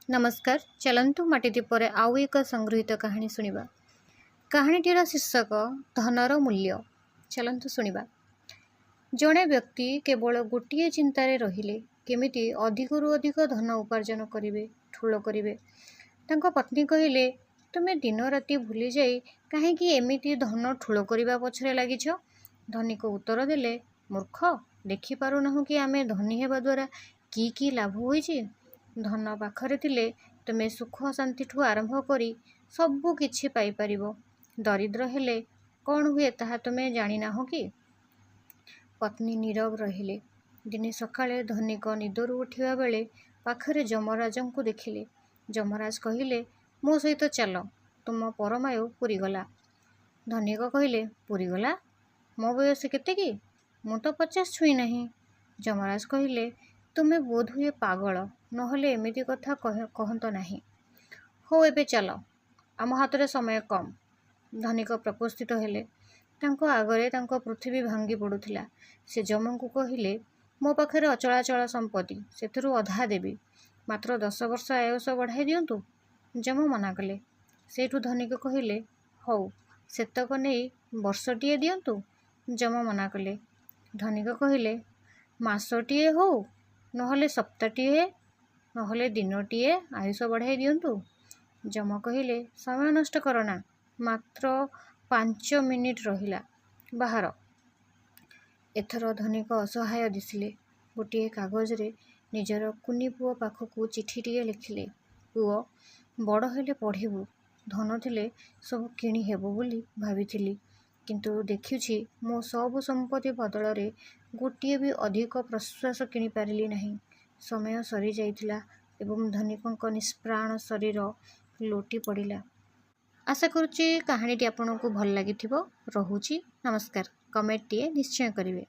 ନମସ୍କାର। ଚାଲନ୍ତୁ, ମାଟି ଦୀପରେ ଆଉ ଏକ ସଂଗୃହୀତ କାହାଣୀ ଶୁଣିବା। କାହାଣୀଟିର ଶୀର୍ଷକ ଧନର ମୂଲ୍ୟ। ଚାଲନ୍ତୁ ଶୁଣିବା। ଜଣେ ବ୍ୟକ୍ତି କେବଳ ଗୋଟିଏ ଚିନ୍ତାରେ ରହିଲେ, କେମିତି ଅଧିକରୁ ଅଧିକ ଧନ ଉପାର୍ଜନ କରିବେ, ଠୁଳ କରିବେ। ତାଙ୍କ ପତ୍ନୀ କହିଲେ, ତୁମେ ଦିନ ରାତି ଭୁଲିଯାଇ କାହିଁକି ଏମିତି ଧନ ଠୁଳ କରିବା ପଛରେ ଲାଗିଛ? ଧନିକ ଉତ୍ତର ଦେଲେ, ମୂର୍ଖ, ଦେଖିପାରୁନାହୁଁ କି ଆମେ ଧନୀ ହେବା ଦ୍ୱାରା କି କି ଲାଭ ହୋଇଛି? ଧନ ପାଖରେ ଥିଲେ ତୁମେ ସୁଖ ଶାନ୍ତିଠୁ ଆରମ୍ଭ କରି ସବୁ କିଛି ପାଇପାରିବ। ଦରିଦ୍ର ହେଲେ କ'ଣ ହୁଏ, ତାହା ତୁମେ ଜାଣିନାହଁ କି? ପତ୍ନୀ ନୀରବ ରହିଲେ। ଦିନେ ସକାଳେ ଧନିକ ନିଦରୁ ଉଠିବା ବେଳେ ପାଖରେ ଯମରାଜଙ୍କୁ ଦେଖିଲେ। ଯମରାଜ କହିଲେ, ମୋ ସହିତ ଚାଲ, ତୁମ ପରମାୟୁ ପୂରିଗଲା। ଧନିକ କହିଲେ, ପୂରିଗଲା? ମୋ ବୟସ କେତେ କି? ମୁଁ ତ 50 ଛୁଇଁ ନାହିଁ। ଯମରାଜ କହିଲେ, ତୁମେ ବୋଧହୁଏ ପାଗଳ, ନହେଲେ ଏମିତି କଥା କହନ୍ତ ନାହିଁ। ହଉ, ଏବେ ଚାଲ, ଆମ ହାତରେ ସମୟ କମ୍। ଧନିକ ପ୍ରସ୍ତୁତ ହେଲେ। ତାଙ୍କ ଆଗରେ ତାଙ୍କ ପୃଥିବୀ ଭାଙ୍ଗି ପଡ଼ୁଥିଲା। ସେ ଯମଙ୍କୁ କହିଲେ, ମୋ ପାଖରେ ଅଚଳାଚଳ ସମ୍ପତ୍ତି, ସେଥିରୁ ଅଧା ଦେବି, ମାତ୍ର 10 ବର୍ଷ ଆୟୁଷ ବଢ଼ାଇ ଦିଅନ୍ତୁ। ଯମ ମନା କଲେ। ସେଇଠୁ ଧନିକ କହିଲେ, ହଉ, ସେତକ ନେଇ ବର୍ଷଟିଏ ଦିଅନ୍ତୁ। ଯମ ମନା କଲେ। ଧନିକ କହିଲେ, ମାସଟିଏ ହଉ, ନହେଲେ ସପ୍ତାହଟିଏ, ନହେଲେ ଦିନଟିଏ ଆୟୁଷ ବଢ଼ାଇ ଦିଅନ୍ତୁ। ଯମ କହିଲେ, ସମୟ ନଷ୍ଟ କରନା, ମାତ୍ର 5 ମିନିଟ୍ ରହିଲା, ବାହାର। ଏଥର ଧନିକ ଅସହାୟ ଦିଶିଲେ। ଗୋଟିଏ କାଗଜରେ ନିଜର କୁନି ପୁଅ ପାଖକୁ ଚିଠିଟିଏ ଲେଖିଲେ, ପୁଅ, ବଡ଼ ହେଲେ ପଢ଼ିବୁ। ଧନ ଥିଲେ ସବୁ କିଣି ହେବ ବୋଲି ଭାବିଥିଲି। କିନ୍ତୁ ଦେଖୁଛି ମୋ ସବୁ ସମ୍ପତ୍ତି ବଦଳରେ ଗୋଟିଏ ବି ଅଧିକ ପ୍ରଶ୍ୱାସ କିଣିପାରିଲି ନାହିଁ। ସମୟ ସରିଯାଇଥିଲା ଏବଂ ଧନିକଙ୍କ ନିଷ୍ପ୍ରାଣ ଶରୀର ଲୋଟି ପଡ଼ିଲା। ଆଶା କରୁଛି କାହାଣୀଟି ଆପଣଙ୍କୁ ଭଲ ଲାଗିଥିବ। ରହୁଛି, ନମସ୍କାର। କମେଣ୍ଟଟିଏ ନିଶ୍ଚୟ କରିବେ।